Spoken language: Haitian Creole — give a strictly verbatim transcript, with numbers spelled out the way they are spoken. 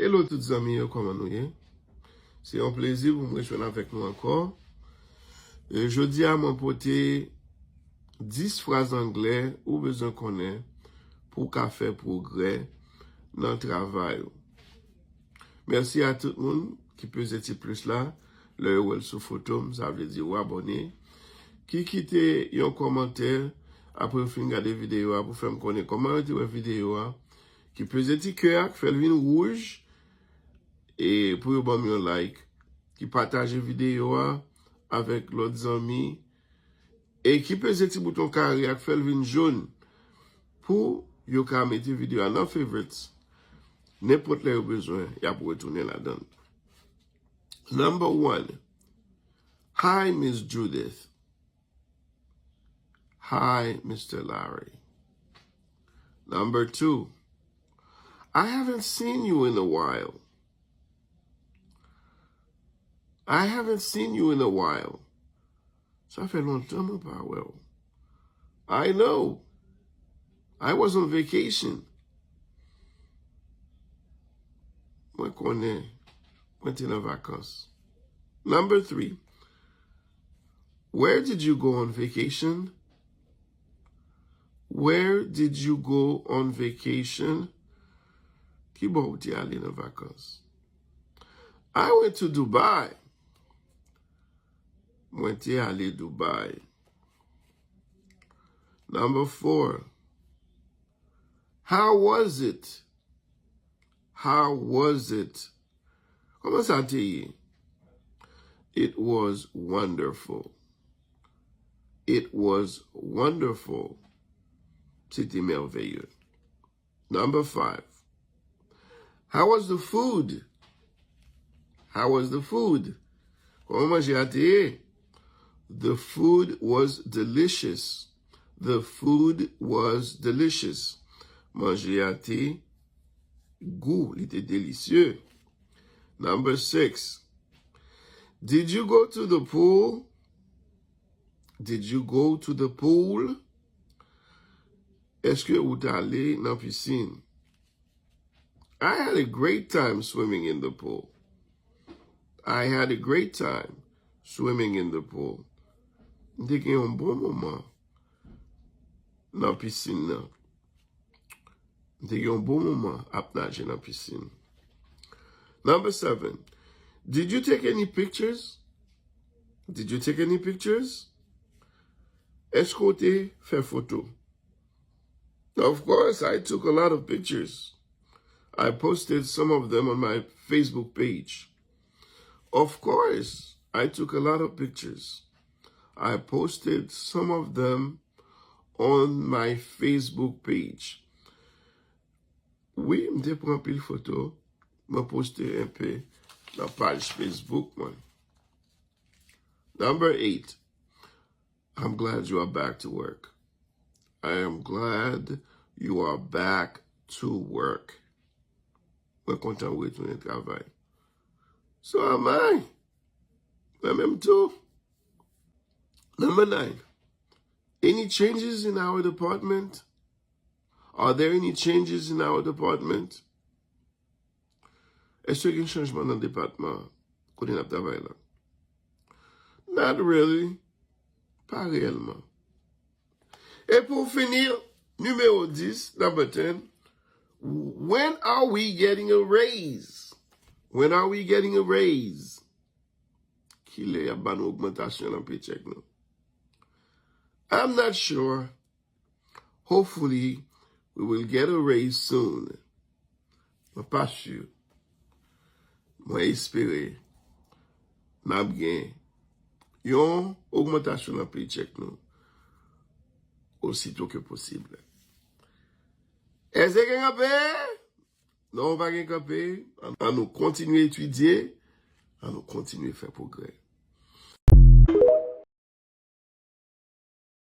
Hello tout zanmi yo, kòman nou ye? Se yon plezi pou m rejwenn avèk nou ankò. E jodi a, mwen pote dis fraz anglè ou bezwen konnen pou w ka fè pwogrè nan travay ou. Mèsi a tout moun ki peze ti plis la, lè yo wè l sou foto m, sa vle di yo abòne. Ki kite yon kòmantè apre yo fin gade videyo a pou fè m konnen kòman yo te wè videyo a. Ki peze ti kè a, ki fè l vin wouj, e pou yo ban m yon like, ki pataje videyo a avèk lòt zanmi, e ki peze ti bouton kare a, ki fè l vin jòn, pou yo ka mete videyo a nan favorites. Nenpòt lè yo bezwen, y ap retounen ladan l. Number one. Hi, Miss Judith. Hi, Mister Larry. Number two. I haven't seen you in a while. I haven't seen you in a while. Sa fè lontan mwen pa wè w. I know. I was on vacation. Mwen konnen. Mwen te nan vakans. Number three. Where did you go on vacation? Where did you go on vacation? Ki bò ou te ale nan vakans? I went to Dubai. Mwen te ale Dubai. Number four. How was it? How was it? Kòman sa te ye? It was wonderful. It was wonderful. C'était merveilleux. Number five. How was the food? How was the food? Kòman manje a te ye? The food was delicious. The food was delicious. Manje a te gou, li te delisye. Number six. Did you go to the pool? Did you go to the pool? Èske ou t ale nan pisin? I had a great time swimming in the pool. I had a great time swimming in the pool. M te gen yon bon moman nan pisin nan. M te gen yon bon moman ap naje nan pisin. Number seven. Did you take any pictures? Did you take any pictures? Èske w te fè foto? Of course, I took a lot of pictures. I posted some of them on my Facebook page. Of course, I took a lot of pictures. I posted some of them on my Facebook page. Wi, m te pran anpil foto. Mwen poste enpe nan paj Facebook mwen. Number eight. I'm glad you are back to work. I am glad you are back to work. Mwen kontan w retounen travay. So am I. Mwen menm tou. Number nine. Any changes in our department? Are there any changes in our department? Èske gen chanjman nan depatman kote n ap travay la? Not really. Pa reyèlman. E pou fini, nimewo dis, number ten, when are we getting a raise? When are we getting a raise? Kilè y ap ba nou ogmantasyon nan paycheck nou? I'm not sure. Hopefully, we will get a raise soon. Mwen pa si. Mwen espere n ap gen yon ogmantasyon nan paycheck nou osito ke posib. Èske gen kanpe? Non, pa gen kanpe. An, an nou kontinye etidye, an nou kontinye fè pwogrè.